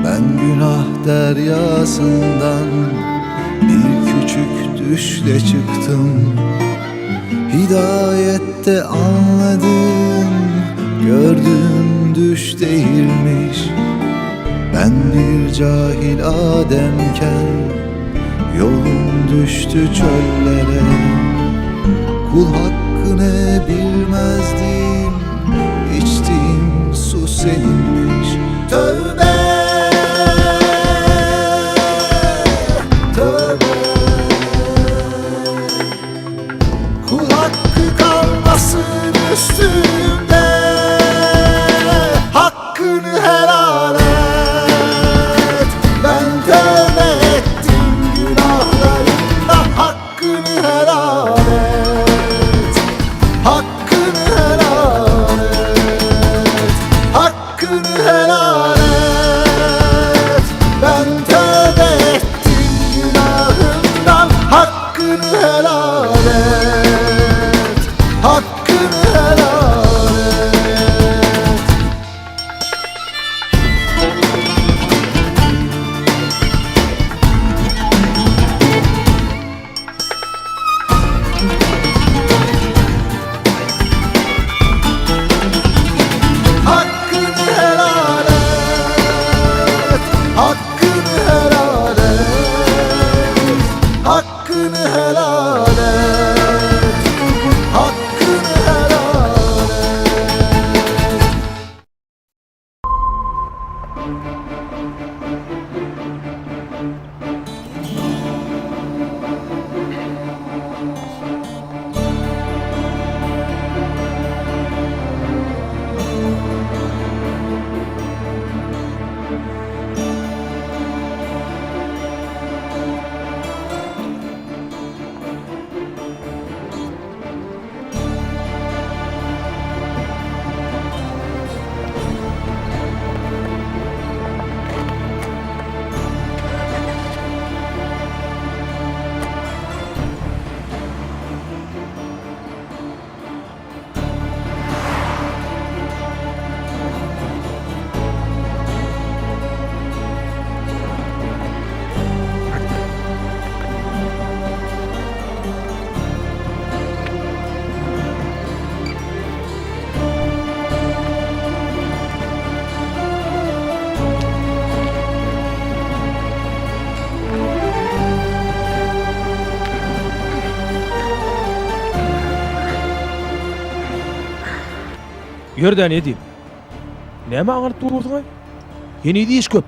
Ben günah deryasından bir küçük düşle çıktım. Hidayette anladım, gördüğüm düş değilmiş. Ben bir cahil Ademken yolum düştü çöllere. Kul hakkı ne bilmezdim, içtiğim su seninmiş. Tövbe, tövbe. Kul hakkı kalmasın üstümde Hakkını helal et Ben tövbe ettim günahlarımda Hakkını helal et Hakkını helal et Hakkını helal et Ben tövbe ettim günahımdan Hakkını helal et Hakkını helal et Hakkını helal et Hakkını helal et Hakkını helal et Hakkını helal et Ýör-dä Nedim. Näme aňalyp dursuň-aý? Heniz iş köp.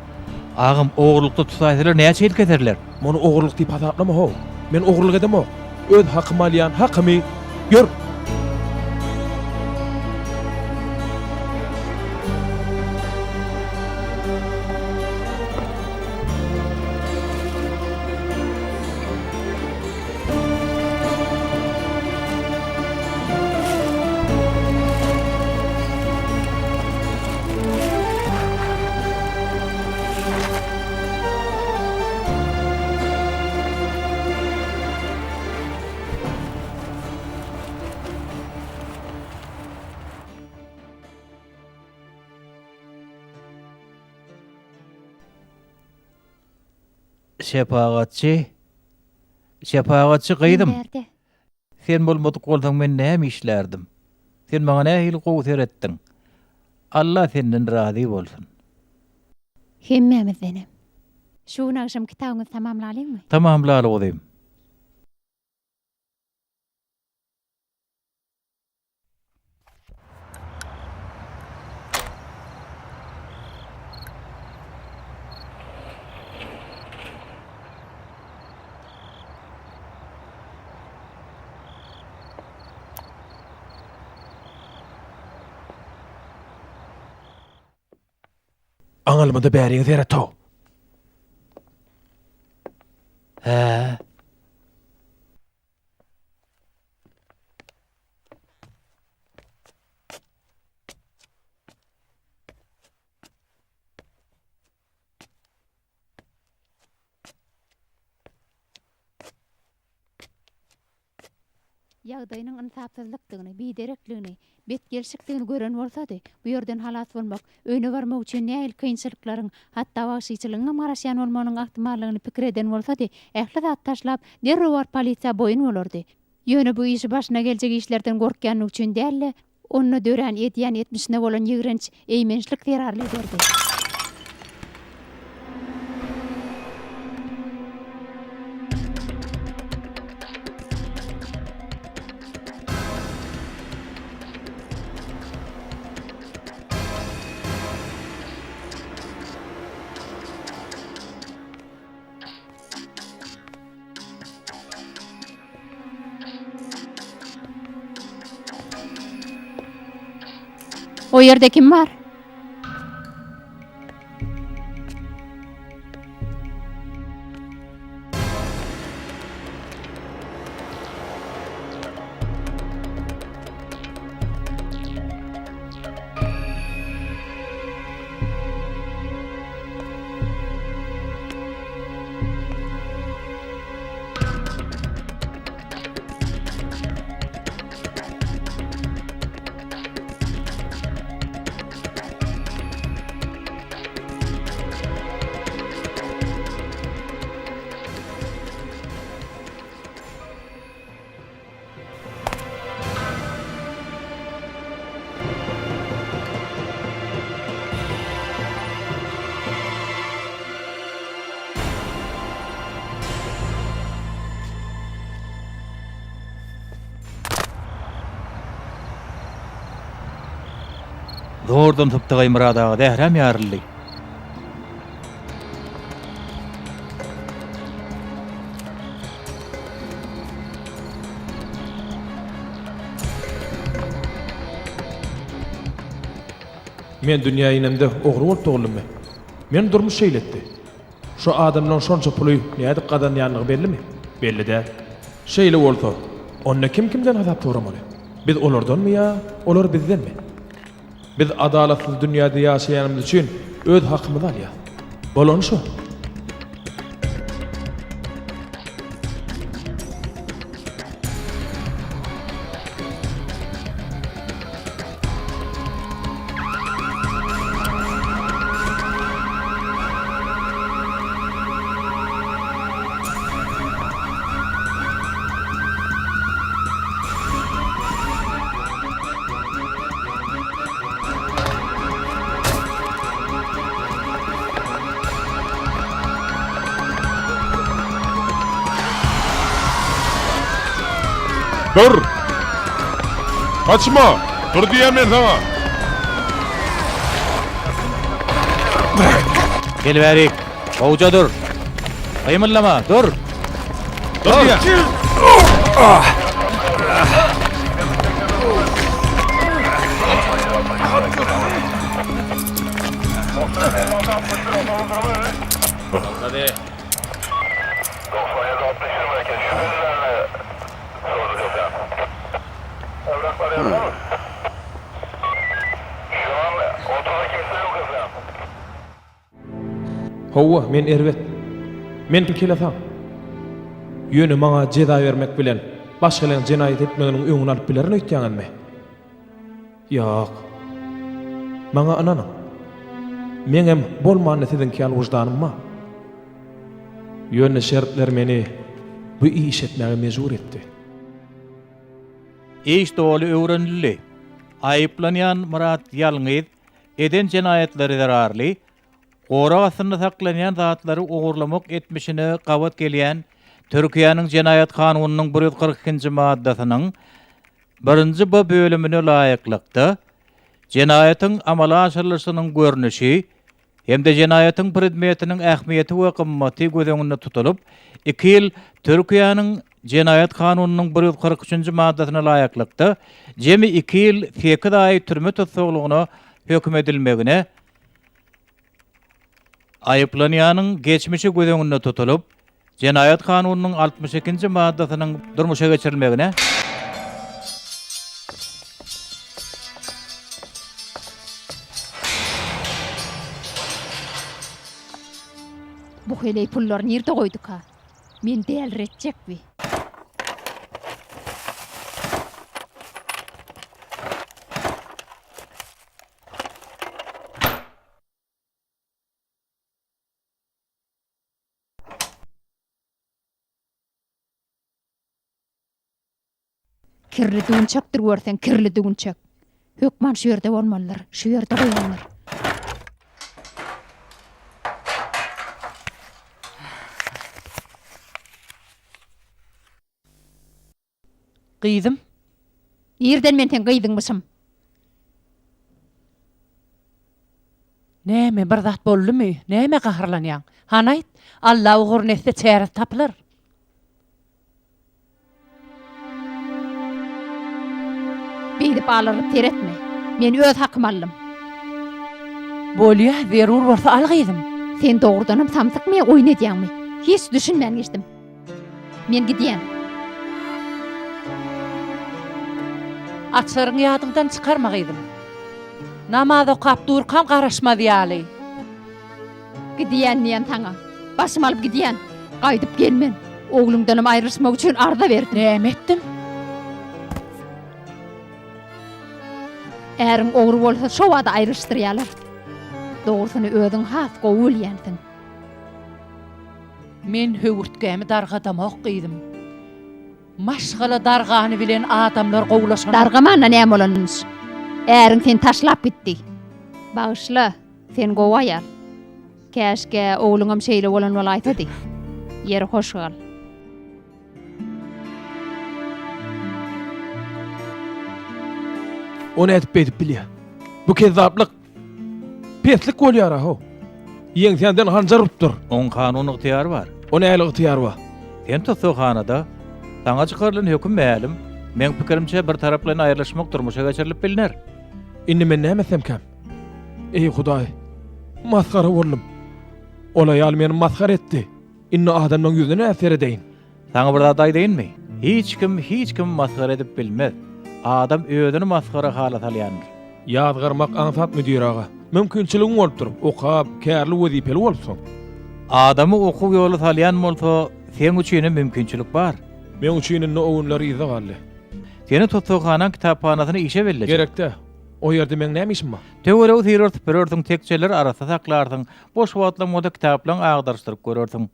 Agam, ogurlykda tutaýsalar näçe ýyl keserler? Muny ogurlyk diýip hasaplama-how. Men ogurlyk edemok. Öz hakymy alýan, hakymy. Ýör! Şepagatçy, şepagatçy gyzym. Bärde. Sen bolmadyk bolsaň men näme işlärdim? Sen maňa nähili gowy seretdiň. Alla senden razy bolsun. Hemmämizdenem. Şu gün agşam kitabyňyzy tamamlalyňmy? Tamamlaly guzym. Aňalmada bäriňe seret-ow. Hä? Ýagdaýynyň ynsapsyzlykdygyny, biderekligini, betgelşikdigini gören bolsady, bu ýerden halas bolmak, öýüne barmak üçin nähili kynçylyklaryň, hatda wagşyçylygyňam garaşýan bolmagynyň ähtimallygyny pikir eden bolsady, ähli zat taşlap, derrew baryp polisiýa boýun bolardy. Ýöne bu işi başyna geljek işlerden gorkýanlygy üçin däl-de, onda dörän edýän etmişine bolan ýigrenç, eýmençlik zerarly ederdi. O ýerde kim bar? Zordan sypdygaý Myrat aga, zähräm ýaryldy. Men dünýä inemde ogry bolup doguldymy? Meni durmuş şeýle etdi. Şo adamlaň şonça puly nädip gazanýanlygy bellimi? Belli däl. Şeýle bolsa, onda kim kimden hasap soramaly? Biz olardanmy ýa olar bizdenmi? Biz adalatsyz dünýäde ýaşaýanymyz üçin öz hakymyzy alýas. Bolany şo. Dur! Gaçma! Dur diýýän men saňa! Gel bärik. Gowja dur. Gymyldama, dur. Dur diýýän. Hawa, men erbet. Men kelesaň. Ýöne maňa jeza bermek bilen başgalaryň jenaýat etmeginiň öňüni alyp bilerin öýtýäňizmi? Ýok. Maňa ynanyň. Meňem bolmanda siziňki ýaly wyždanym bar. Ýöne şertler meni bu işi etmäge mejbur etdi. Iş doly öwrenildi. Aýyplanýan Myrat Ýalňyz eden jenaýatlary zerarly gorag astynda saklanýan zatlary ogurlamak etmişine gabat gelýän Türkiýäniň Jenaýat kanunynyň 142-nji maddasynyň birinji B bölümine laýyklykda jenaýatyň amala aşyrylyşynyň görnüşi hem-de jenaýatyň predmetiniň ähmiýeti we gymmaty göz öňünde tutulyp, iki ýyl Türkiýäniň Jenaýat kanunynyň 143-nji maddasyna laýyklykda, jemi iki ýyl sekiz aý türme tussaglygyna höküm edilmegine, aýyplanýanyň geçmişi göz öňünde tutulyp, Jenaýat kanunynyň 62-nji maddasynyň durmuşa geçirilmegine, Bu heleý pullary nirde goýduka? Meni däliretjek bi. Kirli düwünçekdir görseň, kirli düwünçek. Hökman şu ýerde bolmalydyr, şu ýerde goýandyr. Gyzym. Nirden men seň gyzyňmyşym? Näme, bir zat boldumy? Nämä gaharlanýaň? Hany aýt? Alla uguryny etse çäresi tapylar. Beýdip alarylyp seretme. Men öz hakymy aldym. Bolýa, zerur bolsa al gyzym. Sen dogrudanam samsykmy ýa oýun edýäňmi? Hiç düşünmän geçdim. Men gidýän. Açaryňy ýadyňdan çykarma gyzym. Namaz okap durkam garaşmaz ýaly. Gidýän diýen saňa. Başymy alyp gidýän. Gaýdyp gelmen. Ogluňdanam aýrylyşmak üçin arza berdim. Näme etdim? Äriň ogry bolsa şo bada aýrylyşdyrýarlar. Dogrusyny özüň has gowy bilýänsiň. Men höwürtgämi dargadamok gyzym. Maşgala dargany bilen adamlar gowulaşanok. Dargamanda näme bolanmyş? Äriň seni taşlap gitdi. Bagyşla, sen gowy aýal. Käşgä ogluňam şeýle bolan bolaýsady. Ýeri hoş gal. O nädip beýdip bilýär? Bu kezzaplyk. Peslik bolýar-a how. Ýeňsäňden hanjar urupdyr. Oň kanuny ygtyýary bar. O nähili ygtyýar bar? Sen tussaghanada. Saňa çykarylan höküm mälim. Meň pikirimçe, bir taraplaýyn aýrylyşmak durmuşa geçirilip bilner. Indi men näme etsemkäm? Eý, Hudaý! Masgara boldum. Ol aýal meni masgara etdi. Indi adamlaryň ýüzüne nädip seredeýin? Saňa bir zat aýdaýynmy? Hiç kim hiç kimi masgara edip bilmez. Adam özüni masgara hala salýandyr. Ýazgarmak aňsat müdir aga. Mümkinçiligiň bolupdyr, okap, kärli wezipeli bolupsyň. Adamy okuw ýoly salýan bolsa, seň üçinem mümkinçilik bar. Meň üçin indi o günler yzda galdy. Seni tussaghanaň kitaphanasyna işe bellejek. Gerek-dä. O ýerde meň näme işim bar? Töweregi syrar süpürersiň, tekjeleri arassa saklarsyň, boş wagtlaň bolsa kitaplaň agdaryşdyryp görersiň.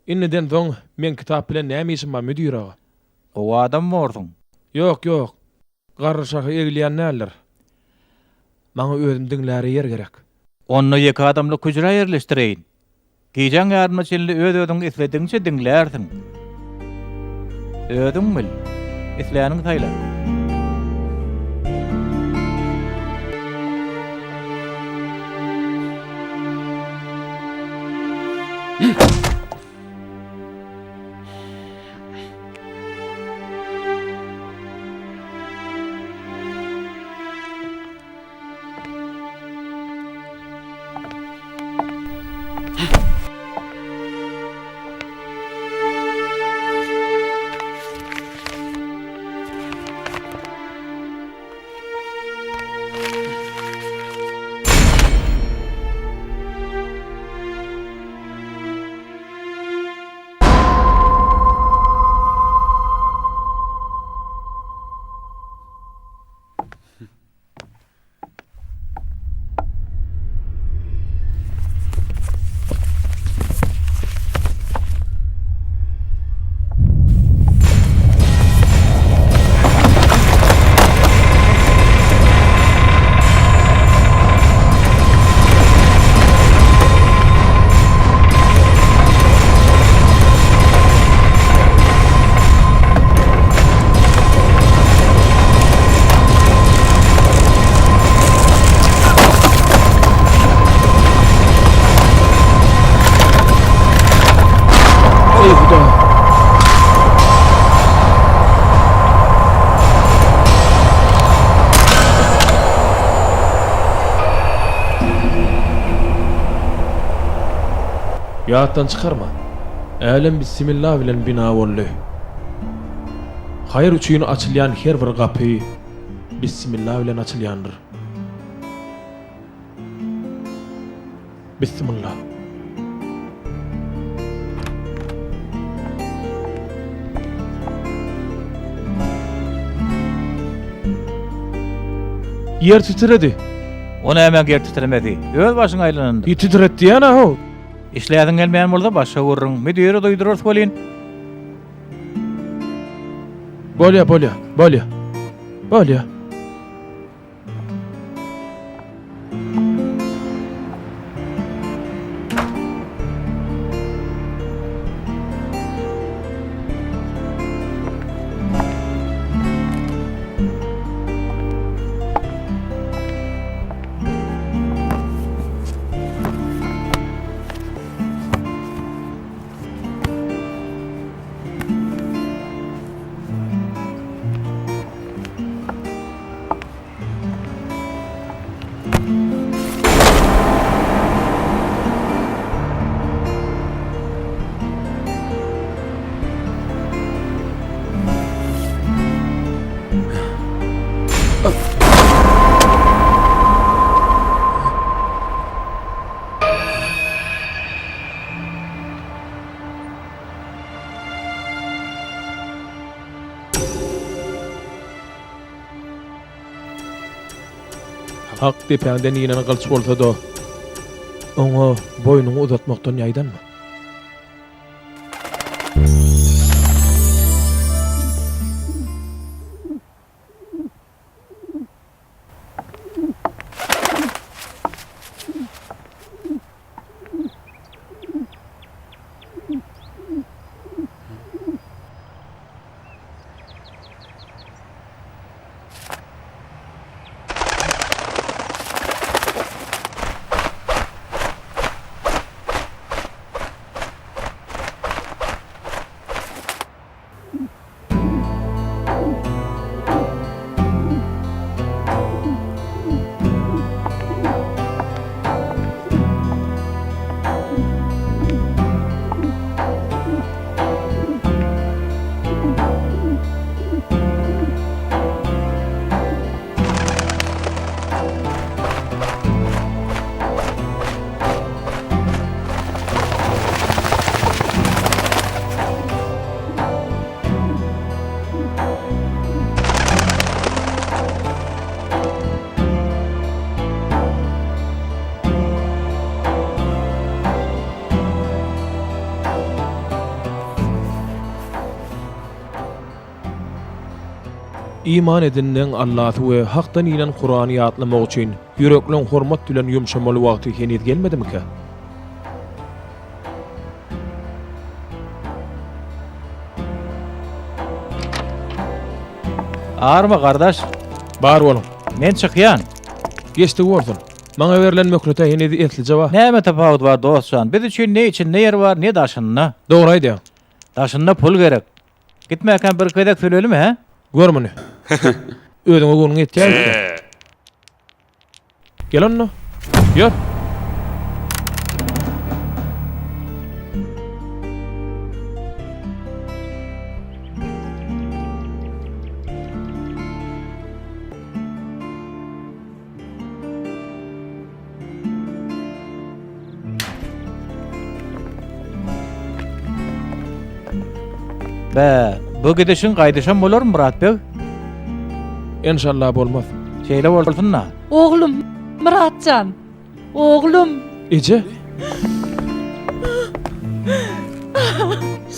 Indiden soň meň kitap bilen näme işim bar, müdir aga? Gowy adam borsuň. Ýok, ýok. Garry şahy egilýän däldir. Maňa özüm diňläre ýer gerek. Onda ýeke adamlyk hüjrä ýerleşdireýin. Gijäň ýaryna çenli öz-özüňi isledigiňçe diňlärsiň. Özüň bil. Isläniňi saýla. Eý Hudaý! Ýatdan çykarma, älem bissimilla bilen bina boldy. Haýyr üçin açylýan her bir gapy bissimilla bilen açylýandyr. Bissimilla. Ýer titredi. O nämäň ýer titremesi? Öz başyňa aýlanandyr. Ýer titret diýýän-ä-how. Işläsiň gelmeýän bolsa başga gürrüň. Müdire duýdurarys welin. Bolýa, bolýa, bolýa. Bolýa. Hak depäňden inen gylyç bolsa-da, oňa boýnuňy uzatmakdan ýaýdanma. Iman edinleň Allasy we Hakdan inen Kurany ýatlamak üçin ýürekleň hormat bilen ýumşamaly wagty heniz gelmedimikä? Arma gardaş. Bar boluň. Men çykýan. Geçdigi bolsun. Maňa berlen möhlete heniz eslije bar. Näme tapawudy bar dost jan? Biz üçin ne içinde ýer bar, ne daşynda. Dogry aýdýaň. Daşynda pul gerek. Gitmäkäm bir gezek sülelimi, hä? Gör muny. Özüňe göwnüň ýetýär öýdýän. Gel onda. Ýör. Bä, bu gidişiň gaýdyşam bolarmy, Myrat beg? Enşalla bolmaz. Şeýle bolsun-da. Oglum, Myrat jan! Oglum! Eje!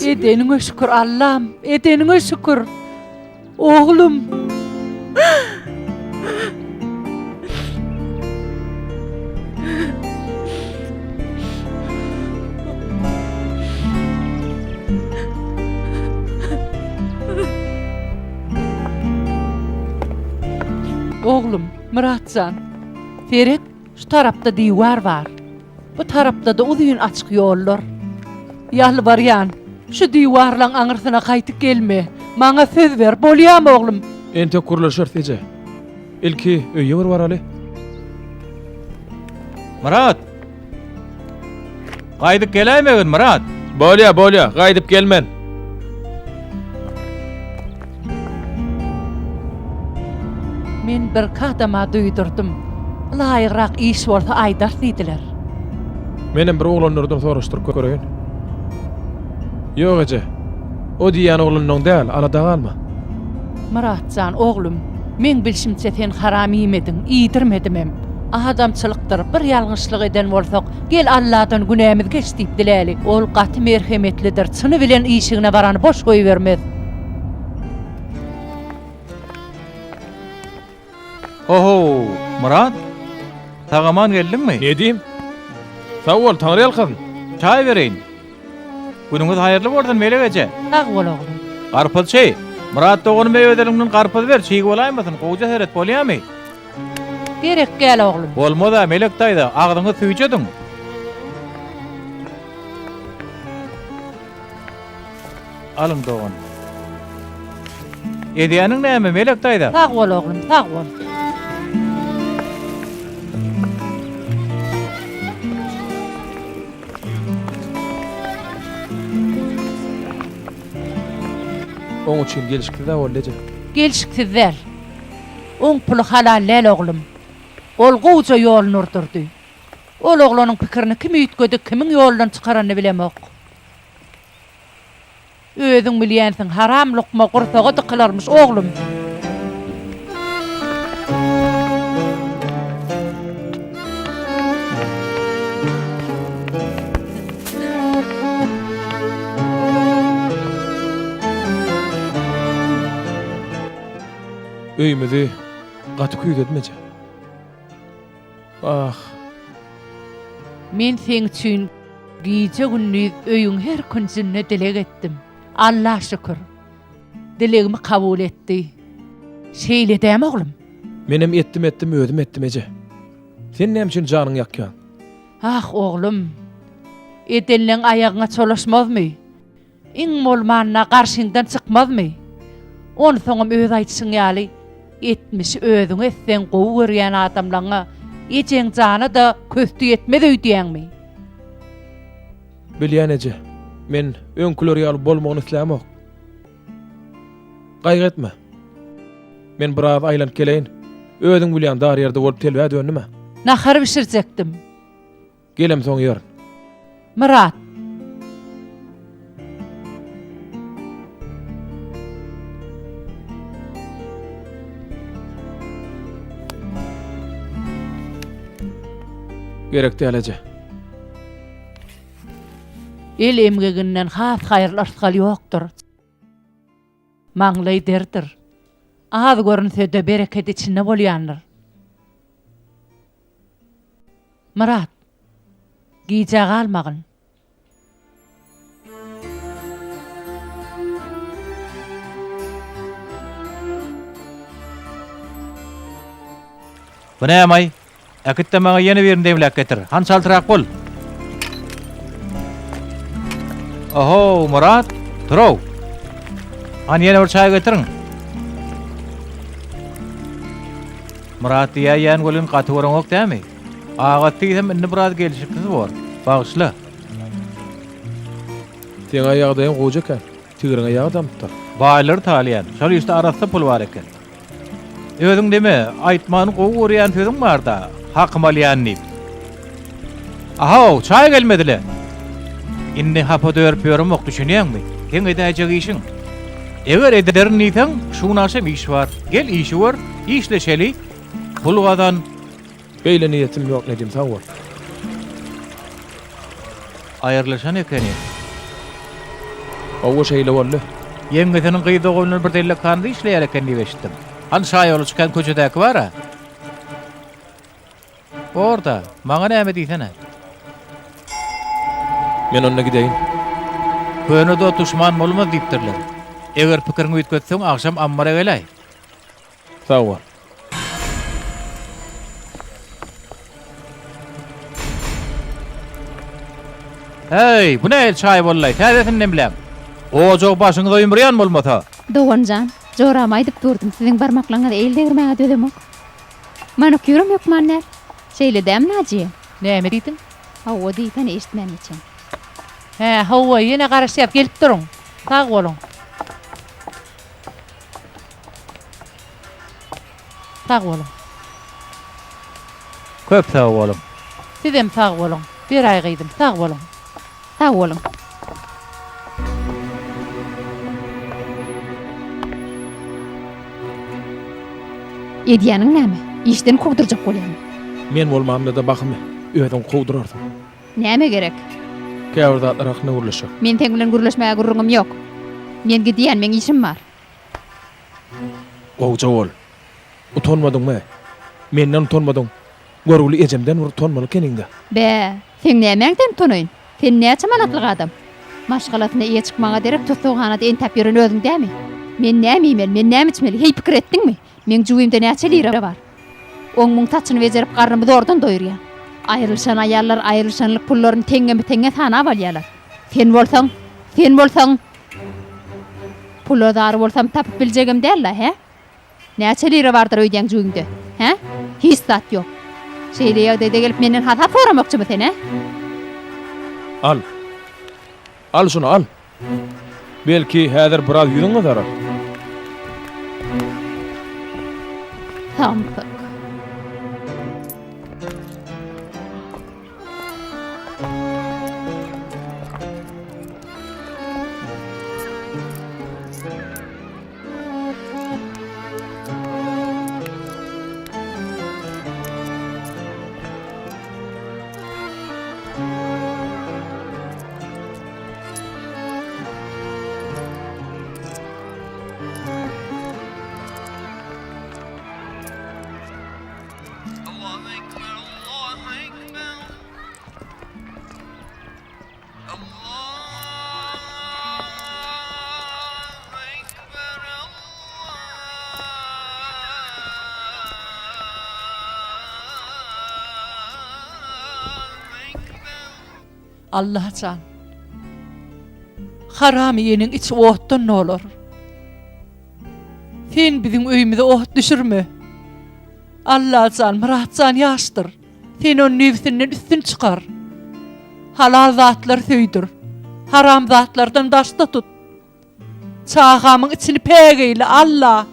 Edeniňe şükür, Allam, edeniňe şükür! Oglum! Oglum, Myrat jan, seret, şu tarapda diwar bar. Bu tarapda-da uzyn açyk ýollar. Ýalbarýan, şu diwarlaň aňyrsyna gaýtyp gelme. Maňa söz ber, bolýamy, oglum? Entek gürleşeris, eje. Ilki öýe bir baraly. Myrat! Gaýdyp geläýmegin, Myrat! Bolýa, bolýa, gaýdyp gelmen. Men birki adama duýdurdym. Laýygrak iş bolsa aýdar diýdiler. Menem bir oglanlardan soraşdyryp göreýin. Ýok eje. O diýýän oglanlaň däl, alada galma. Myratjan, oglum, meň bilşimçe sen haram iýmediň, iýdirmedimem. Adamçylykdyr, bir ýalňyşlyk eden bolsak, gel Alladan günämizi geç diýip diläli. Ol gaty merhemetlidir, çyny bilen işigine barany boş goýbermez. Ho-ho, Myrat! Sag-aman geldiňmi? Nedim? Sag bol, Taňry ýalkasyn. Çaý bereýin. Günüňiz haýyrly bolsun, Melek eje. Sag bol, oglum. Garpyzçy, Myrat doganyma öz eliňden garpyz ber, çig bolaýmasyn, gowja seret, bolýamy? Gerek däl, oglum. Bolmaz-a, Melek daýza, agzyňy süýjediň. Alyň dogan. Edýäniň näme, Melek daýza? Sag bol, oglum, sag bol. Oň üçin gelşiksiz-ä boldy, eje. Gelşiksiz däl. Oň puly halal däl, oglum. Ol gowuja ýoluny urdurdy. Ol oglanyň pikirini kim üýtgedi, kimiň ýoldan çykaranyny bilemok. Özüň bilýänsiň, haram lukma gursaga dykylarmyş, oglum. Öýümizi gaty küýsedim eje. Ah! Men seň üçin gije-gündiz öýüň her künjünde dileg etdim. Alla şükür, dilegimi kabul etdi. Şeýle dämi, oglum? Menem etdim-etdim, özüm etdim, eje. Sen näme üçin janyňy ýakýaň? Ah, oglum! Edenleň aýagyňa çolaşmazmy? Iň bolmanda garşyňdan çykmazmy? Onsoňam öz aýdyşyň ýaly, etmişi özüň etseň gowy görýän adamlaňa ejeň jana-da kösti ýetmez öýdýäňmi? Bilýän eje, men öňküler ýaly bolmagyny islämok. Gaýgy etme. Men biraz aýlanyp geleýin. Özüň bilýän dar ýerde bolup telbä döndüm-ä. Nahar bişirjekdim. Gelemsoň ýerin. Myrat. Gerek däl eje. El emgeginden has haýyrly yrsgal ýokdur. Maňlaý derdir. Az görünse-de bereket içinde bolýandyr. Myrat, gijä galmagyn. Bu näme-aý? Äkit-de maňa ýene birini demläp getir. Hany çaltrak bol. Oho, Myrat, tur-ow. Hany ýene bir çaý getiriň. Myrat diýäýýän welin gaty göreňok dämi? Agasy diýsem indi biraz gelşiksiz bor. Bagyşla. Seň-ä ýagdaýyň gowja eken. Tigiriňe ýag damypdyr. Baýlary talaýan. Şol işde arassa pul bar eken. Özüň neme, aýtmany gowy görýän sözüň bar-da, hakymy alýan diýip. Ahow, çaý gelmedi-le. Indi hapa dörüp ýöremok, düşünýäňmi? Seň edäýjek işiň. Eger ederin diýseň, şu gün agşam iş bar. Gel, işi gör, işleşeli, pul gazan. Beýle niýetim ýok Nedim sag bol. Aýrylyşan ekeni. Hawa şeýle boldy. Ýeňňesiniň gyz dogany bilen bir dellekhanada işleýär eken diýip eşitdim. Hany şaýola çykan köçedäki bar-a. Bor-da, maňa näme diýsene. Men onda gideýin. Köne dost duşman bolmaz diýipdirler. Eger pikiriňi üýtgetseň agşam ammara geläý. Sag bol. Heý, bu nähili çaý boldy-laý, täzesini demläň. Ojagy başyňyza ýumurýan bolmasa. Dogan jan, jorama aýdyp durdum, siziň barmaklaryňyza el degirmäge dözemok. Manikýuram hökman däl. Şeýle dämi, Najiýe? Näme diýdiň? Hawa diýsene, eşitmän geçen. Hä, hawa, ýene garaşýas, gelip duruň. Sag boluň. Sag boluň. Köp sag boluň. Sizem sag boluň. Beraý gyzym, sag boluň. Sag boluň. Edýäniň näme? Işden kowdurjak bolýaňmy? Men bolmamda-da bahym özüň kowdurarsyň. Näme gerek? Käbir zatlar hakynda gürleşek. Men seň bilen gürleşmäge gürrüňim ýok. Men gidýän, meň işim bar. Gowja bol. Utanmadyňmy? Menden utanmadyň. Görgüli ejemden bir utanmaly ekeniň-dä. Bä, seň nämäňden utanaýyn? Sen näçe manatlyk adam? Maşgalasyna eýe çykmaga derek tussaghanada entäp ýören özüň dämi? Men näme iýmeli, men näme içmeli, heý pikir etdiňmi? Meň jübimde näçe lira bar? Oň-muň saçyny bejerip garnymy zordan doýurýan. Aýrylyşan aýallar aýrylyşanlyk pullaryny teňňeme-teňňe sanap alýarlar. Sen bolsaň, sen bolsaň, pula zar bolsam tapyp biljegem däl-la, hä? Näçe lira bardyr öýdýäň jübiňde? Hä? Hiç zat ýok. Şeýle ýagdaýda gelip menden hasap soramakçymy sen, hä? Al. Al şuny, al. Belki, häzir biraz ýüzüň gyzarar. Samsyk. Allajan! Haram iýeniň içi otdan dolar. Sen biziň öýümize ot düşürme. Allajan, Myratjan ýaşdyr. Sen ony nebsinden üstün çykar. Halal zatlary söýdür. Haram zatlardan daşda tut. Çagamyň içini päk eýle, Alla!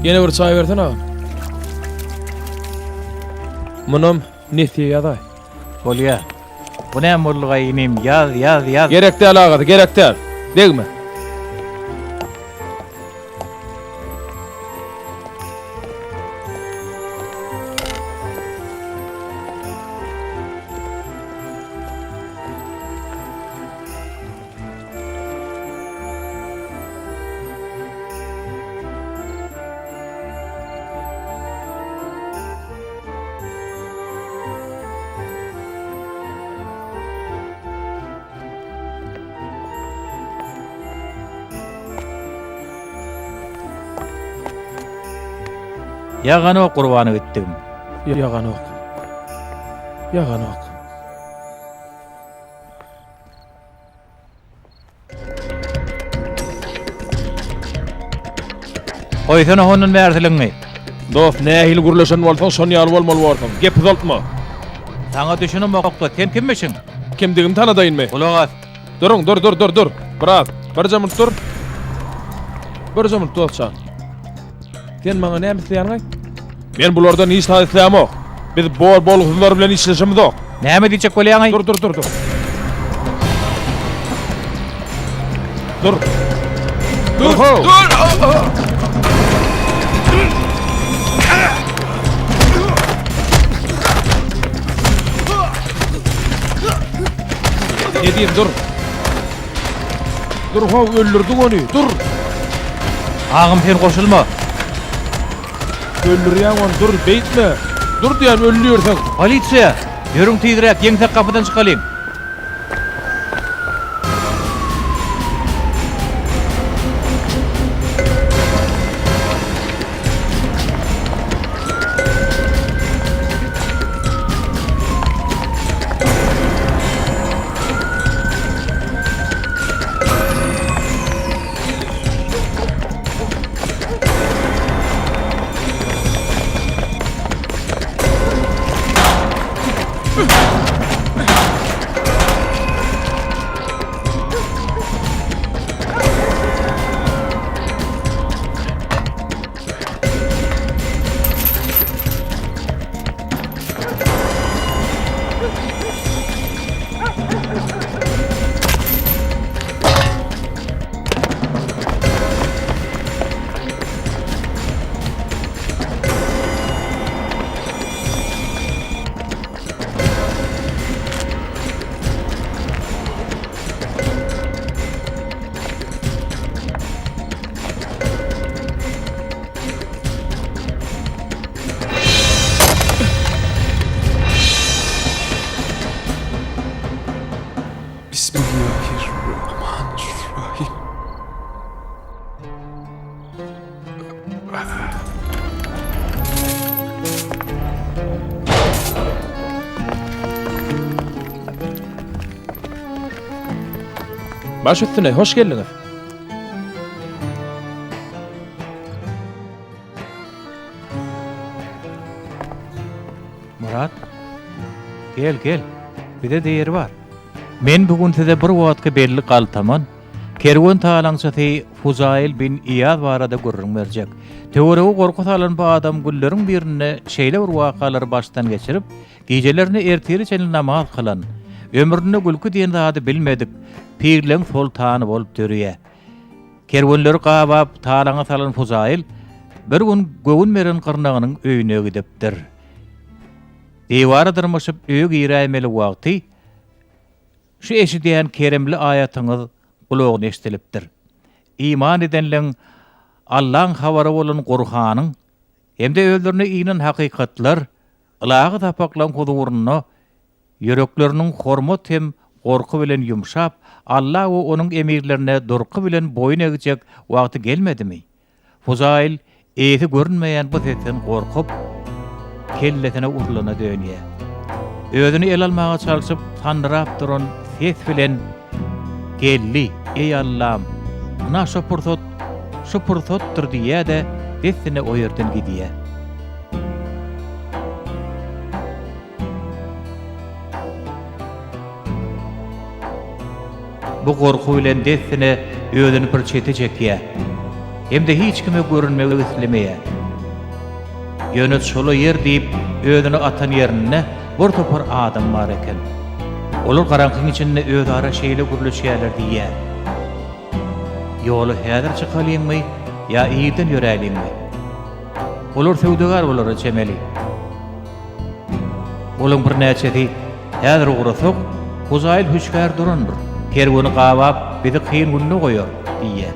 Ýene bir çaý bersene agam. Munam nesýe ýazaý. Bolýa. Bu näme boldugaý inim, ýaz, ýaz, ýaz. Gerek däl agasy, gerek däl. Degme. Ýaganok gurbana gitdigim. Ýaganok. Ýaganok. Goýsana hondan bärsiligiňi. Dost, nähili gürleşen bolsaň, şon ýaly bolmaly borsuň. Gep uzaltma. Saňa düşünemokda, sen kimmişiň? Kimdigimi tanadaýynmy? Gulak as. Duruň, dur, dur, dur, dur. Biraz, birje minut dur. Birje minut, dost jan. Sen maňa näme isleýäniňi aýt. Men bulardan hiç zat islämok. Biz bol-bolgusyzlar bilen işleşemizok. Näme diýjek bolýaňaý? Dur, dur, dur, dur. Dur. Dur, ho. Dur. Ne diýeyim, dur. Dur how öldürdiň ony dur. Agam sen goşulma. Öldürýäň ony dur beýtme. Dur diýýän öldürseň. Polisiýa! Ýörüň tizräk ýeňsek gapydan çykalyň. Baş üstüne, hoş geldiňiz. Myrat, gel, gel, bize-de ýer bar. Men bu gün size bir wagtky belli galtaman, kerwen talaňçysy Fuzaýyl bin Iýaz barada gürrüň berjek. Töweregi gorky salan bu adam günleriň birinde şeýle bir wakalary başdan geçirip, gijelerine ertire çenli namaz kylan, ömründe gülki diýen zady bilmedik, pirleň soltany bolup dörýär. Kerwenleri gabap, talaňa salan Fuzaýyl bir gün göwün beren gyrnagynyň öýüne gidipdir. Diwara dyrmaşyp öýe giräýmeli wagty şu eşidýän keremli aýatyňyz gulagyna eşidilipdir. Iman edenleň Allaň habary bolan Gurhanyň hem-de özlerine inen hakykatlar, ylahy sapaklaň huzurynda Ýürekleriniň hormat hem gorky bilen ýumşap, Alla we Onuň emirlerine durky bilen boýun egjek wagty gelmedimi? Fuzaýyl eýesi görünmeýän bu sesden gorkup, kellesine urlana dönýär. Özüni ele almaga çalşyp, sandyrap duran ses bilen, Geldi, eý Allam! Ynha şo pursat, şu pursatdyr diýýär-de, dessine o ýerden gidýär. Bu gorky bilen dessine özüni bir çete çekýär hem-de hiç kime görünmegi islemeýär. Ýöne çola ýer diýip özüni atan ýerinde bir topar adam bar eken. Olar garaňkyň içinde özara şeýle gürleşýärler diýýär. Ýola häzir çykalyňmy ýa irden ýöräliňmi? Olar söwdagär bolara çemeli. Olaň birnäçesi, Häzir ugrasak, Huzaýyl hüşgär durandyr, kerweni gabap, bizi kyn günde goýar diýýär.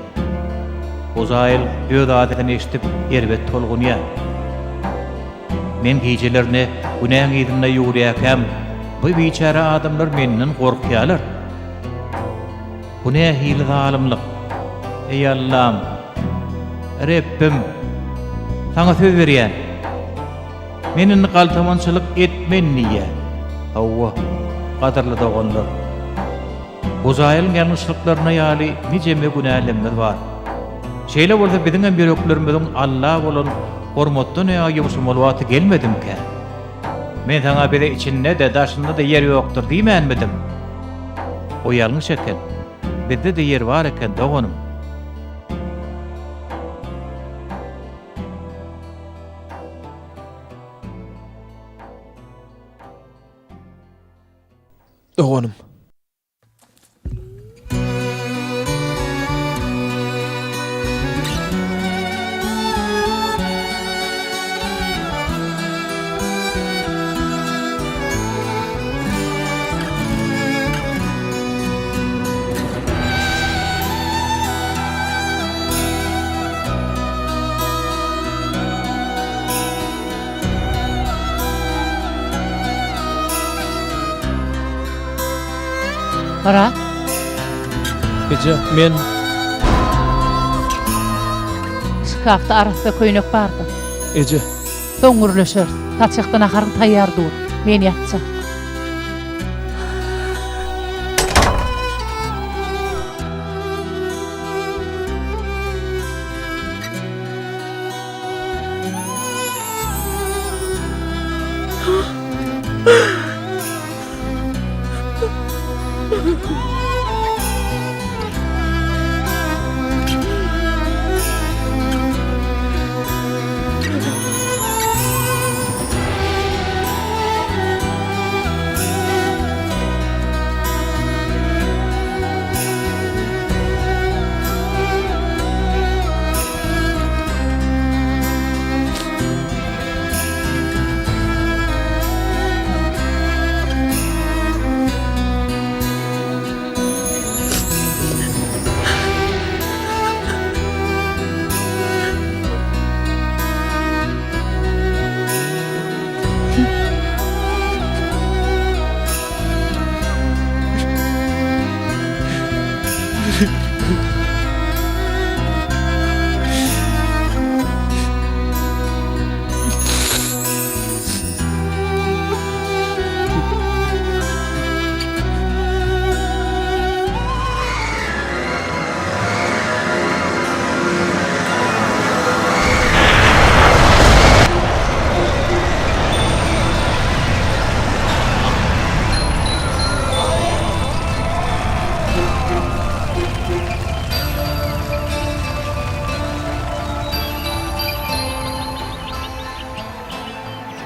Huzaýyl öz adyny eşidip, erbet tolgunýar. Men gijelerine günäň yzynda ýüwürýärkäm, bu biçäre adamlar menden gorkýarlar. Bu nähili zalymlyk? Eý, Allam! Rebbim! Saňa söz berýän! Men indi galtamançylyk etmen diýýär. Hawa, gadyrly doganlar! Huzaýylyň ýalňyşlyklaryna ýaly nijeme günälerimiz bar. Şeýle bolsa biziňem ýüreklerimiziň Alla bolan hormatdan ýaňa ýumşamaly wagty gelmedimikä? Men saňa bize içinde-de, daşynda-da ýer ýokdur diýmänmidim? O ýalňyş eken. Bizde-de ýer bar eken, doganym. Doganym. Myrat. Eje, men. Şkafda arassa köýnek bardyr. Eje. Soň gürleşeris. Saçakda naharyň taýýar dur. Men ýatjak.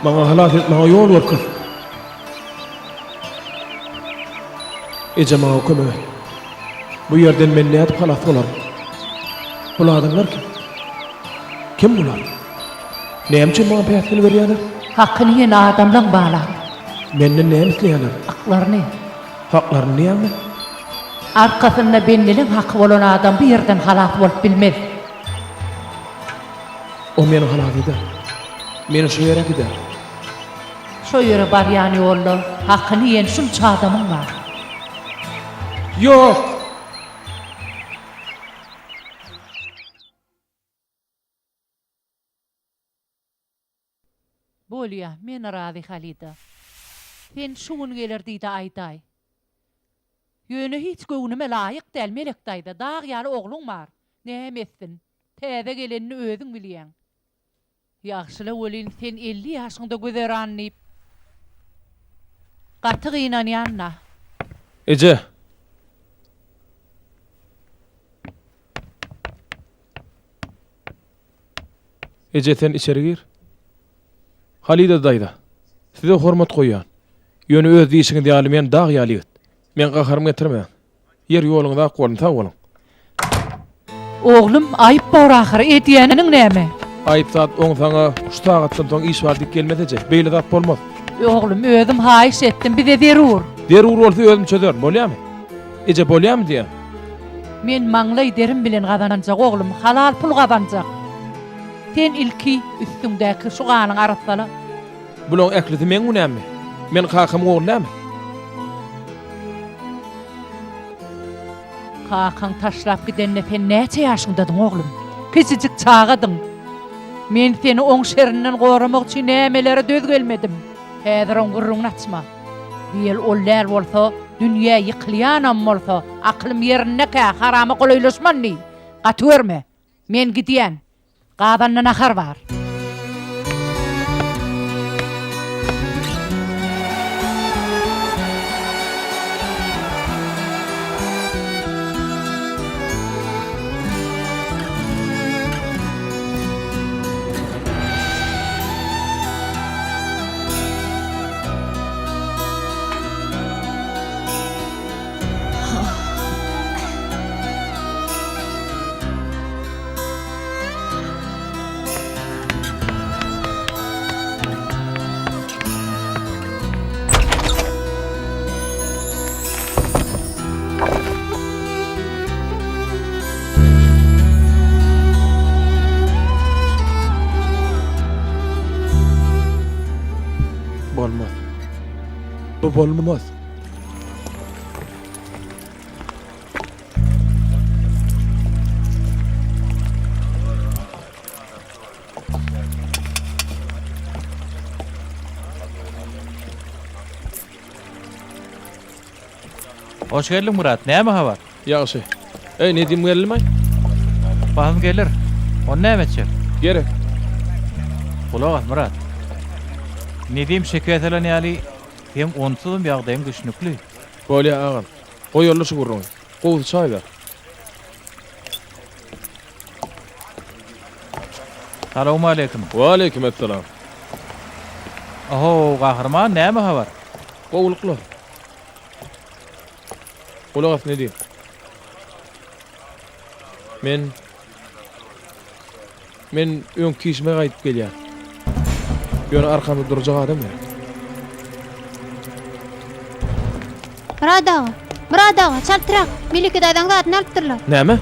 Maňa halas et, maňa ýol görkez. Eje maňa kömek et. Bu ýerden men nädip halas bolaryn? Bul adamlar kim? Kim bular? Näme üçin maňa päsgel berýärler? Hakyny iýen adamlaň balam. Menden näme isleýärler? Haklaryny. Haklaryny diýýäňmi? Arkasynda bendeliň haky bolan adam bu ýerden halas bolup bilmez. O meni halas eder. Meni şo ýere äkider. Şo ýere barýan ýolda hakyny iýen şunça adamyň bar. Ýok! Bolýa, men razy Halida. Sen şu gün geler diýdi aýdaý. Ýöne hiç göwnüme laýyk däl Melek daýza, dag ýaly ogluň bar. Näme etsin? Täze gelenini özüň bilýäň. Ýagşyla welin sen 50 ýaşyňda güzeran diýip gaty gynanýan-da. Eje! Eje sen içeri gir. Halyda daýza, size hormat goýýan. Ýöne öz diýşiňiz ýaly men dag ýaly ýigit. Meň gaharymy getirmäň. Ýer ýoluňyz ak bolsun, sag boluň. Oglum, aýyp bor ahyry, edýäniň näme? Aýyp zat oň saňa şu sagatdan soň iş bar diýip gelmez eje. Beýle zat bolmaz. Oglum, özüm haýyş etdim, bize zerur. Zerur bolsa özüm çözerin, bolýamy? Eje bolýamy diýýän. Men maňlaý derim bilen gazanjak oglum, halal pul gazanjak. Sen ilki üstüňdäki şu ganyňy arassala. Bulaň ählisi meň günämmi? Men kakamyň ogly dälmi? Kakaň taşlap gidende sen näçe ýaşyňdadyň oglum? Kiçijik çagadyň. Men seni oň şerinden goramak üçin nämelere döz gelmedim. Häzir oň gürrüňini açma. Diýeli ol däl bolsa, dünýä ýykylýanam bolsa, akylym ýerindekä harama golaýlaşman diý. Gaty görme. Men gidýän. Gazanda nahar bar. Bolmaz. Bu bolmaz. Hoş geldiň Myrat, näme habar? Ýagşy. Eý, Nedim geldimi? Basym geler. Ony näme etjek? Gerek. Gulak as, Myrat. Nedim şeker salan ýaly, seň onsuzam ýagdaýyň düşnükli. Bolýa, agam. Goýaly şu gürrüňi. Gowusy çaý ber. Salowmaleýkim. Waleýkim essalam. Ohow, Gahryman, näme habar? Gowulyklar. Gulak as Nedim. Men Men öňki işime gaýdyp gelýän. Ýöne arkamda durjak adam gerek. Myrat aga! Myrat aga, çaltrak! Melike daýzaň zadyny alypdyrlar. Näme?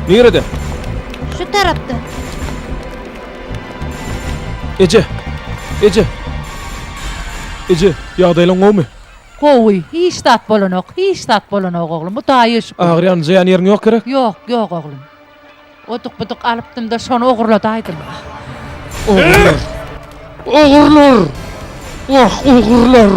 Nirede? Şu tarapda. Eje! Eje! Eje, ýagdaýlaň gowumy? Gowy, hiç zat bolanok, hiç zat bolanok oglum, Hudaýa şükür. Agyrýan, jyýan ýeriň ýok gerek? Ýok, ýok oglum. Oduk-buduk alypdym-da, şony ogurladaýdym. Ogurlar! Ogurlar! Wah, ogurlar!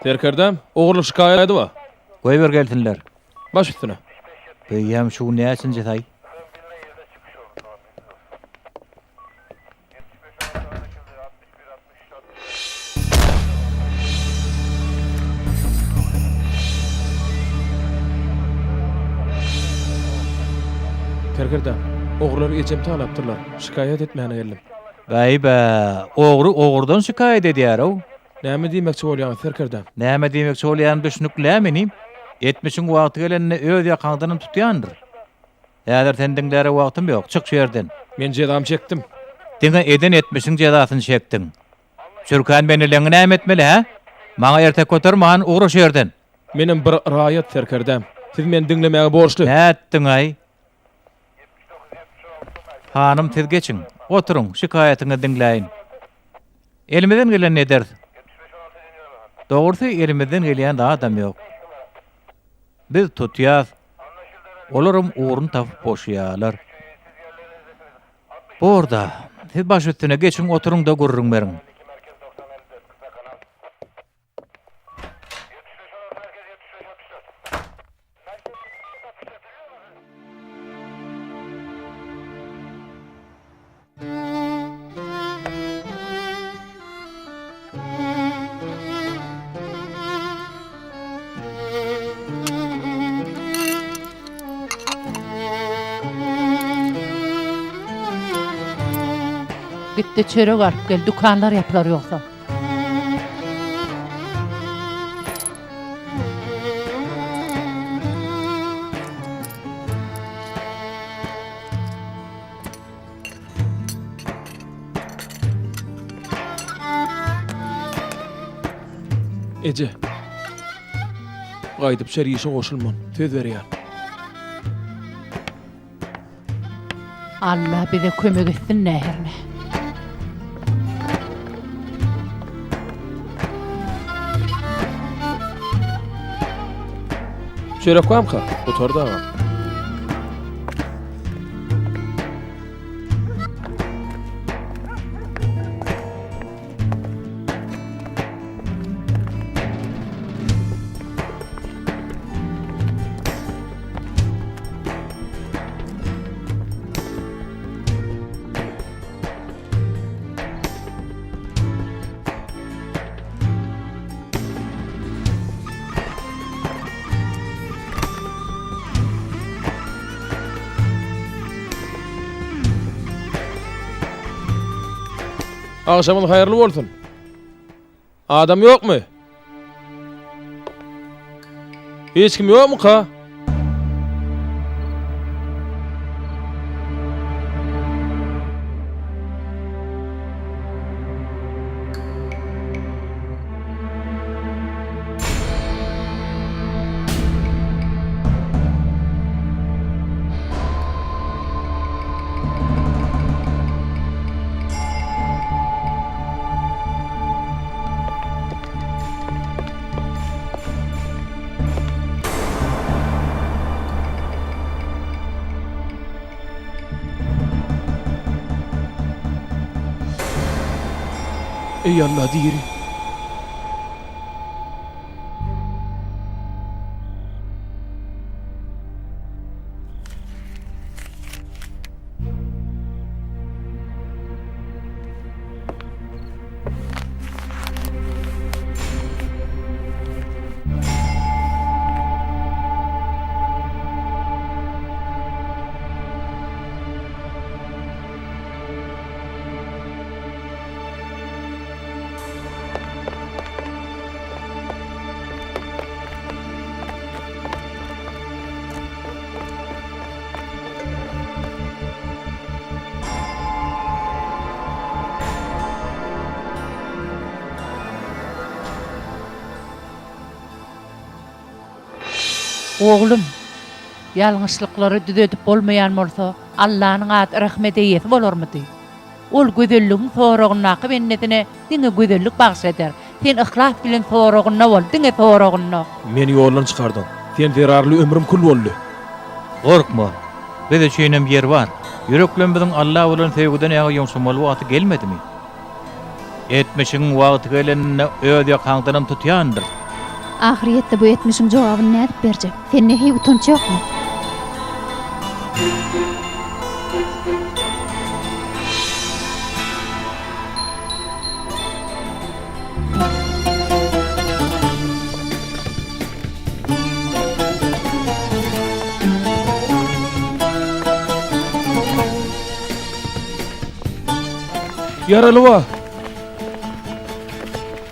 Serkerdäm, ogurlyk şikaýady bar. Goýber gelsinler. Baş üstüne. Beýýäm şu gün näçinji saý? Serkerdäm, ogrular ejemi talapdyrlar. Şikaýat etmäne geldim. Bäý-bä, ogry ogrudan şikaýat edýär-ow. Näme diýmekçi bolýaňyz, serkerdäm? Näme diýmekçi bolýanym düşnükli-ä inim. Etmişiň wagty gelende öz ýakaňdanam tutýandyr. Häzir seni diňläre wagtym ýok, çyk şu ýerden. Men jezamy çekdim. Diňe eden etmişiň jezasyny çekdiň. Çürkän beneleňi näme etmeli, hä? Maňa ertek göterme, han, ugra şu ýerden. Menem bir raýat, serkerdäm. Siz meni diňlemäge borçly. Nätdiň-aý? Hanym, siz geçiň. Oturyň, şikaýatyňyzy diňläýin. Elimizden gelenini ederis. Dogrusy, elimizden gelýän zadam ýok. Biz tutýas, olaram ugruny tapyp boşaýarlar. Bor-da, siz baş üstüne geçiň, oturyň-da gürrüň beriň. Git-de çörek alyp gel, dükanlar ýapylar ýogsa. Eje. Gaýdyp şer işe goşulman, söz berýän. Alla bize kömek etsin näherne. Çörek barmyka? Gutardy agam. Agşamyň haýyrly bolsun. Adam ýokmy? Hiç kim ýokmyka? Eý Alla diri. Oglum, ýalňyşlyklary düzedip bolmaýan bolsa, Allanyň ady rehmet eýesi bolarmydy? Ol gözelligiň soragyndaky bendesine diňe gözellik bagyş eder. Sen yhlas bilen soragynda bol, diňe soragynda. Meni ýoldan çykardyň. Sen zerarly ömrüm kül boldy. Gorkma. Biz üçinem ýer bar. Ýüreklerimiziň Alla bolan söýgüden ýaňa ýumşamaly wagty gelmedimi? Etmişiň wagty gelende öz ýakaňdanam tutýandyr. Ahyrýetde bu etmişiň jogabyny nädip berjek? Sende heý utanç ýokmy? Ýaraly bar.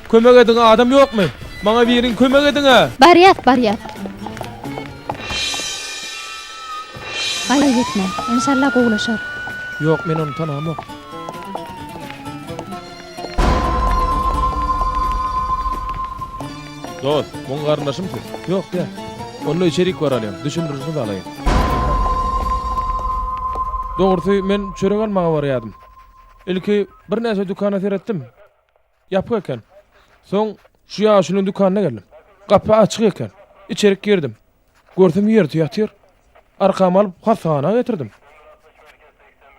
Kömek ediň adam ýokmy? Maňa biriň kömek ediňä! Barýas, barýas. Gaýgy etme, enşalla gowulaşar. Ýok, men ony tanamok. Dost, muň garyndaşym siz? Ýok, däl. Onda içerik baralyň, düşündirişiňizi alaýyn. Dogrusy, men çörek almaga barýardym. Ilki birnäçe dükana seretdim. Ýapyk eken. Soň şu ýaşulyň dükanyna geldim. Gapy açyk eken. Içerik girdim. Görsem ýerde ýatyr. Arkama alyp hassahana getirdim.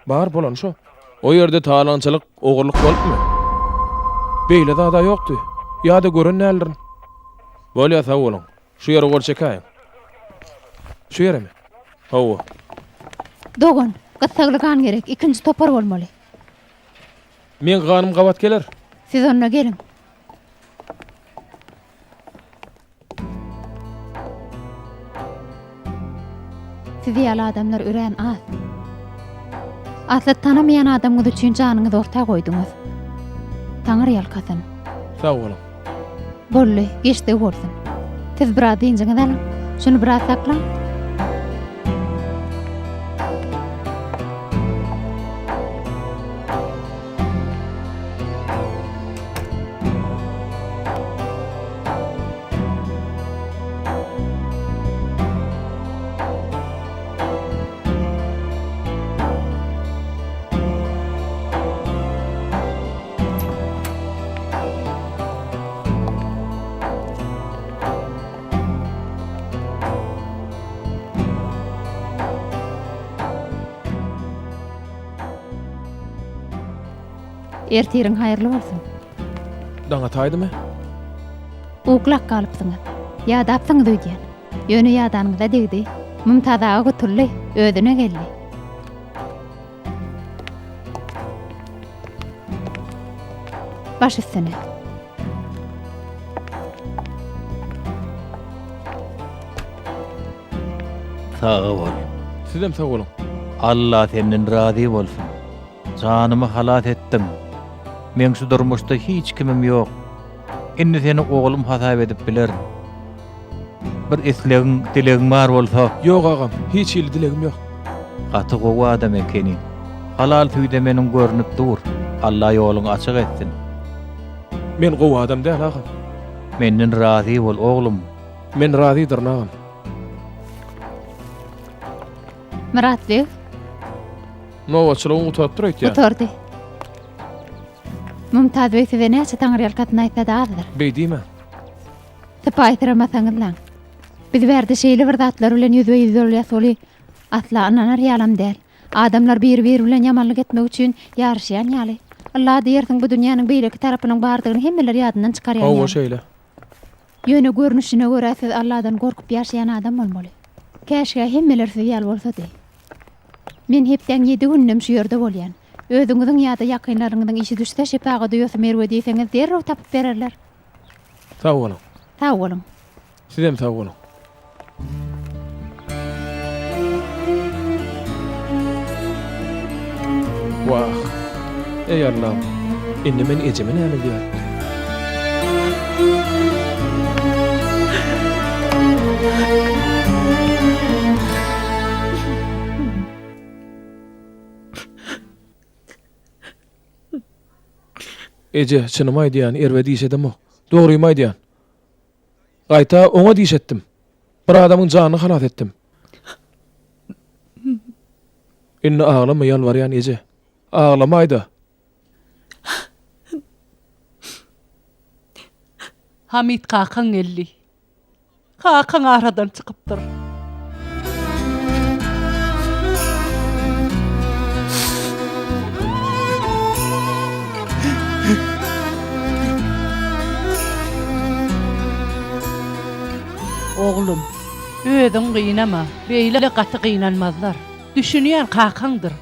Bar bolany şo. O ýerde talaňçylyk, ogurlyk bolupmy? Beýle zad-a ýokdy. Ýa-da gören däldirin. Bolýa sag boluň. Şu ýere gol çekäýiň. Şu ýeremi? Hawa. Dogan, gyssagly gan gerek, ikinji topar bolmaly. Meň ganym gabat geler. Siz onda geliň. Siz ýaly adamlar örän az. Asly tanamaýan adamyňyz üçin janyňyzy orta goýduňyz. Taňry ýalkasyn. Sag boluň. Boldy, geçdigi bolsun. Siz biraz dynjyňyzy alyň. Şuny biraz saklaň. Ertiriň haýyrly bolsun. Daň ataýdymy? Uklap galypsyňyz. Ýadapsyňyz öýdýän. Ýöne ýadanyňyza degdi. Mumtaz aga gutuldy, özüne geldi. Baş üstüne. Sag bol. Sizem sag boluň. Alla senden razy bolsun. Janymy halas etdiň. Meň şu durmuşda hiç kimim ýok. Indi seni oglum hasap edip bilerin. Bir islegiň, dilegiň bar bolsa. Ýok agam, hiç hili dilegim ýok. Gaty gowy adam ekeniň. Halal süýdemeniň görnüp dur. Alla ýoluňy açyk etsin. Men gowy adam däl agam. Menden razy bol oglum. Men razydyryn agam. Myrat beg. Nobatçylygyň gutarypdyr öýtýän. Gutardy. Mumtaz beg size näçe taňryýalkasyn aýtsa-da azdyr. Beý diýme. Sypaýsyramasaňyzlaň. Biz bärde şeýle bir zatlar bilen ýüzbe-ýüz bolýas weli, asla ynanar ýalam däl. Adamlar biri-biri bilen ýamanlyk etmek üçin ýaryşýan ýaly. Ylla diýersiň bu dünýäniň beýleki tarapynyň bardygyny hemmeler ýadyndan çykarýan Hawa ýaly. şeýle. Ýöne görnüşine görä siz Alladan gorkup ýaşaýan adam bolmaly. Käşgä hemmeler siz ýaly bolsady. Men hepdäň ýedi gününem şu ýerde bolýan. Özüňiziň ýa-da ýakynlaryňyzyň işi düşse şepagat uýasy Merwe diýseňiz derrew tapyp bererler. Sag boluň. Sag boluň. Sizem sag boluň. Wah. Eý Allam. Indi men ejeme näme diýerin? Eje, çynymy aýdýan, erbet iş edemok. Dogrymy aýdýan. Gaýta oňat iş etdim. Bir adamyň janyny halas etdim. Indi aglama ýalbarýan eje. Aglamaýda. Hamit kakaň geldi. Kakaň aradan çykypdyr. Oglum, özüň gynama, beýle gaty gynanmazlar. Düşünýän kakaňdyr.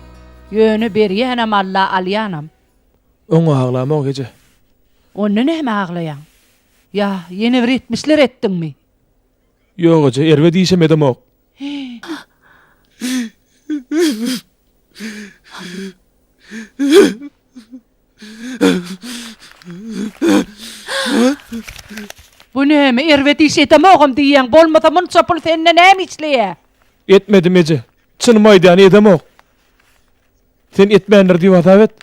Ýöne berýänem Alla, alýanam. Oňa aglamok eje. Onda näme aglaýaň? Ýa ýene bir etmişler etdiňmi? Ýok eje, erbet işem edemok. Bu näme, erbet iş edemogam diýýäň, bolmasa munça pul sende näme işleýä? Etmedim eje. Çynymy aýdýan, edemok. Sen etmändir diýip hasap et.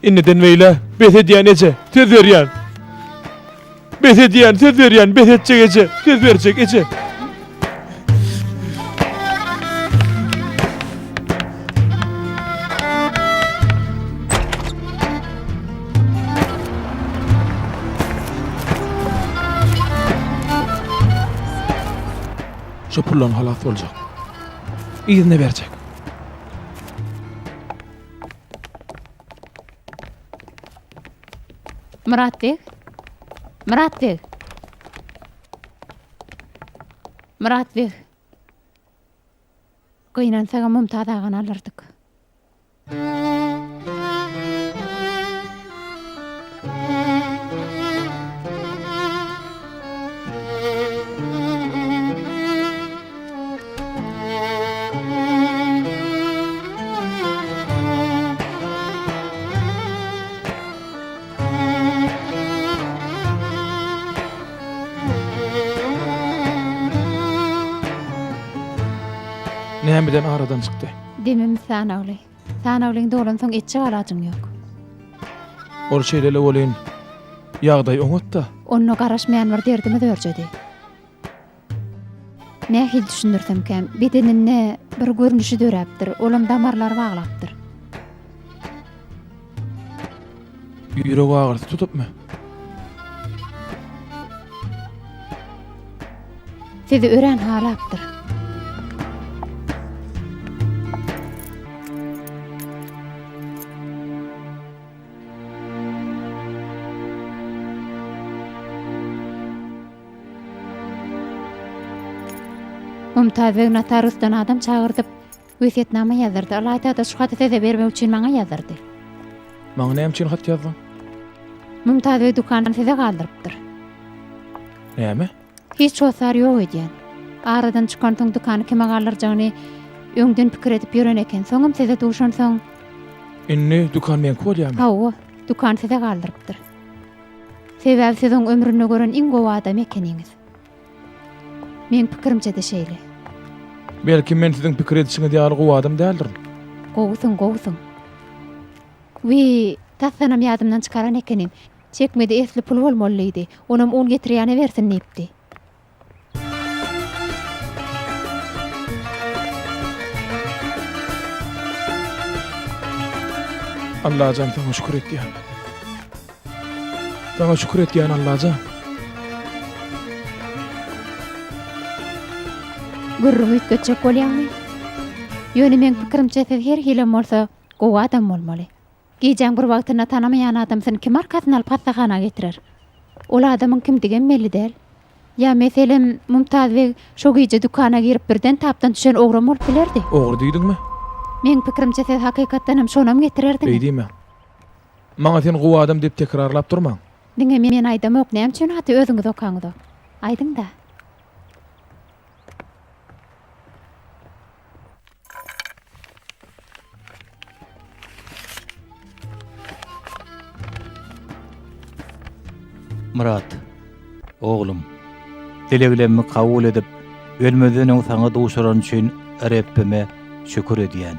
Indiden beýle bes edýän eje, söz berýän. Bes edýän, söz berýän, bes etjek eje, söz berjek eje. Şu puldan halas boljak. Yzyna berjek. Myrat beg. Myrat beg. Myrat beg. Gynansagam Mumtaz agany alyrdyk. Nämeden aradan çykdy? Demimiz sanawly. Sanawlyň dolansoň etjek alajyň ýok. Ol şeýle-le welin, ýagdaý oňat-da. Onda garaşmaýan bir derdimiz örjedi. Nähili düşündirsemkäm, bedeninde bir görnüşi döräpdir, olam damarlary baglapdyr. Ýürek agyrysy tutupmy? Sizi örän halapdyr. Mumtaz beg notariusdan adam çagyrdyp, wesýetnama ýazdyrdy. Ylaýta-da şu haty size bermek üçin maňa ýazdyrdy. Maňa näme üçin hat ýazdyň? Mumtaz beg dükanyny size galdyrypdyr. Näme? Hiç hossar ýok öýdýän. Aradan çykansoň dükany kime galdyrjagyny öňden pikir edip ýören eken. Soňam size duşansoň. Indi dükan meňki bolýarmy? Hawa, dükany size galdyrypdyr. Sebäbi siz oň ömründe gören iň gowy adamy ekeniňiz. Meň pikirimçe-de şeýle. Belki men siziň pikir edişiňiz ýaly gowy adam däldirin. Gowusyň, gowusyň. Wiý, tasdanam ýadymdan çykaran ekenim. Çekmede esli pul bolmaly diýdi. Onam un getirýäne bersin diýipdi. Allajan saňa şükür etýän. Saňa şükür etýän Allajan. Gürrüňi üýtgetjek bolýaňmy? Ýöne meň pikirimçe siz her hilem bolsa gowy adam bolmaly. Gijäň bir wagtynda tanamaýan adamsyny kim arkasyna alyp hassahana getirer? Ol adamyň kimdigem belli däl. Ýa, meselem, Mumtaz beg şo gije dükana girip birden tapdan düşen ogram bolup bilerdi. Ogry diýdiňmi? Meň pikirimçe siz hakykatdanam şonam getirerdiňiz. Beý diýmäň. Maňa sen gowy adam diýip tekrarlap durmaň. Diňe men aýdamok, näme üçin haty özüňiz okaňyzok? Aýdyň-da. Myrat, oglum, dileglerimi kabul edip, ölmezden öň saňa duşuran üçin Rebbime şükür edýän.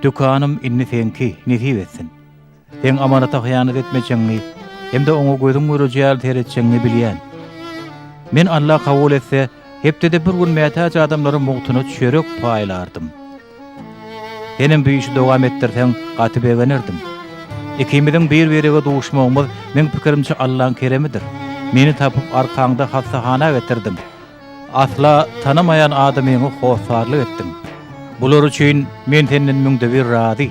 Dükanym indi seňki, nesip etsin. Seň amanata hyýanat etmejegiňi hem-de oňa gözüň göreji ýaly seretjegiňi bilýän. Men Alla kabul etse, hepdede bir gün mätäç adamlara mugtuna çörek paýlardym. Senem bu işi dowam etdirseň, gaty begenerdim. Ikimiziň bir-birege duşmagymyz, meň pikirimçe, Allaň keremidir. Meni tapyp, arkaňda hassahana getirdiň. Asla tanamaýan adamyňa hossarlyk etdiň. Bular üçin men senden müňde bir razy.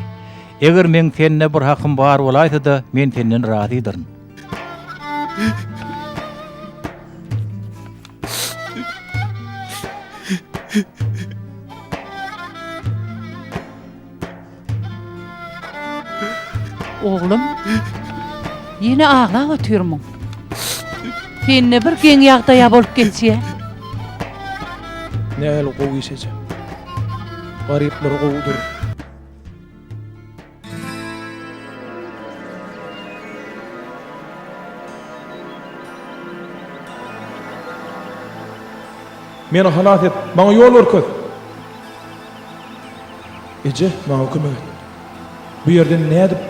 Eger meň sende bir hakym bar bolaýsa-da, men senden razydyryn. Oglum, ýene aglap otyrmyň? Sende bir geň ýagdaý-a bolup geçýä. Nähili gowy iş eje. Garyplara gowudyr. Meni halas et, maňa ýol görkez! Eje, maňa kömek et. Bu ýerden nädip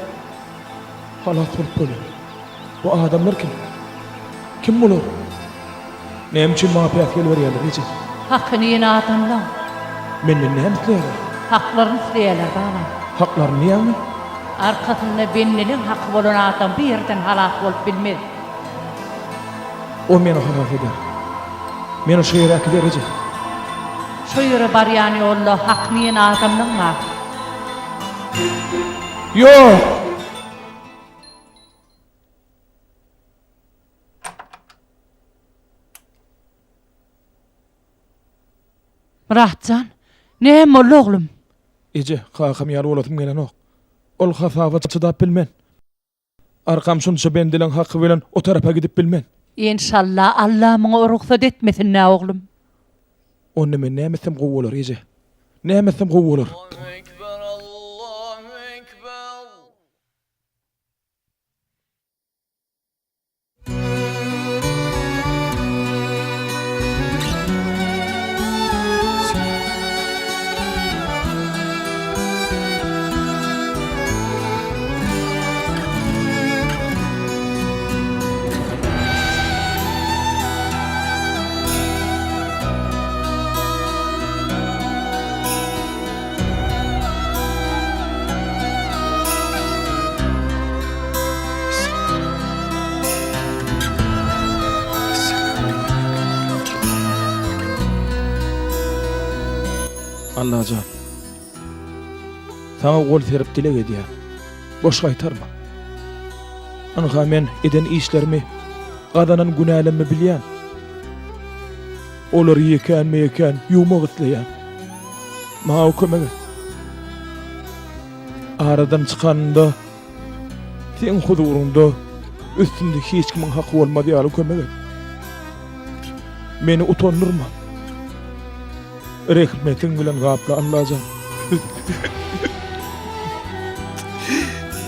halas bolup bolýar? Bu adamlar kim? Kim bular? Näme üçin maňa päsgel berýärler, eje? Hakyny iýen adamlaň. Menden näme isleýärler? Haklaryny isleýärler, balam. Haklaryny diýýäňmi? Arkasynda bendeliň haky bolan adam bu ýerden halas bolup bilmez. O meni halas eder. Meni şo ýere äkider, eje. Şo ýere barýan ýolda hakyny iýen adamlaň bar. Ýok! Myratjan, näme boldy oglum? Eje, kakam ýaly bolasym gelenok. Ol hasaba çydap bilmen. Arkam şunça bendileň haky bilen o tarapa gidip bilmen. Enşalla Alla muňa rugsat etmesin-dä oglum. Onda men näme etsem gowy bolar, eje? Näme etsem gowy bolar? Allajan, Saňa gol serip dileg edýän. Boş gaýtarma. Ynha men eden işlerimi, gazanan günälemmi bilýän. Olary ýekänme-ýekän ýuwmak isleýän. Maňa kömek et. Aradan çykanynda Seň huzuryňda üstümde hiç kimiň haky bolmaz ýaly kömek et. Meni utandyrma. Rehmetiň bilen gapla Allajan.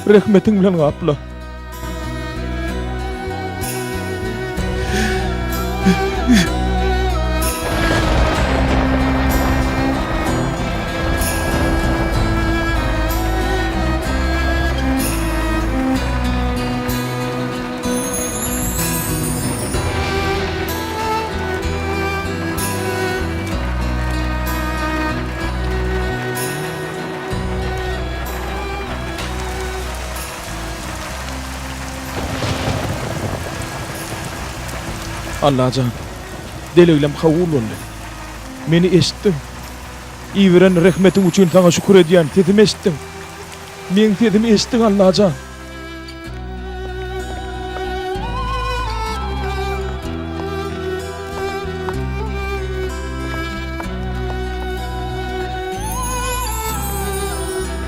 Rehmetiň bilen gapla. Allajan, dileglem kabul boldy. Meni eşitdiň. Iberen rehmetiň üçin saňa şükür edýän, sesimi eşitdiň. Meň sesimi eşitdiň, Allajan.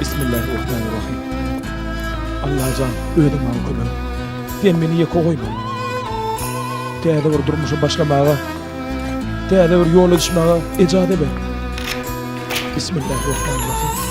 Bismillahirrahmanirrahim. Allajan, özüň maňa kömek et. Sen meni ýeke goýma. Täze bir durmuşa başlamaga, täze bir ýola düşmäge ejaza ber. Bismillahirrahmanirrahim.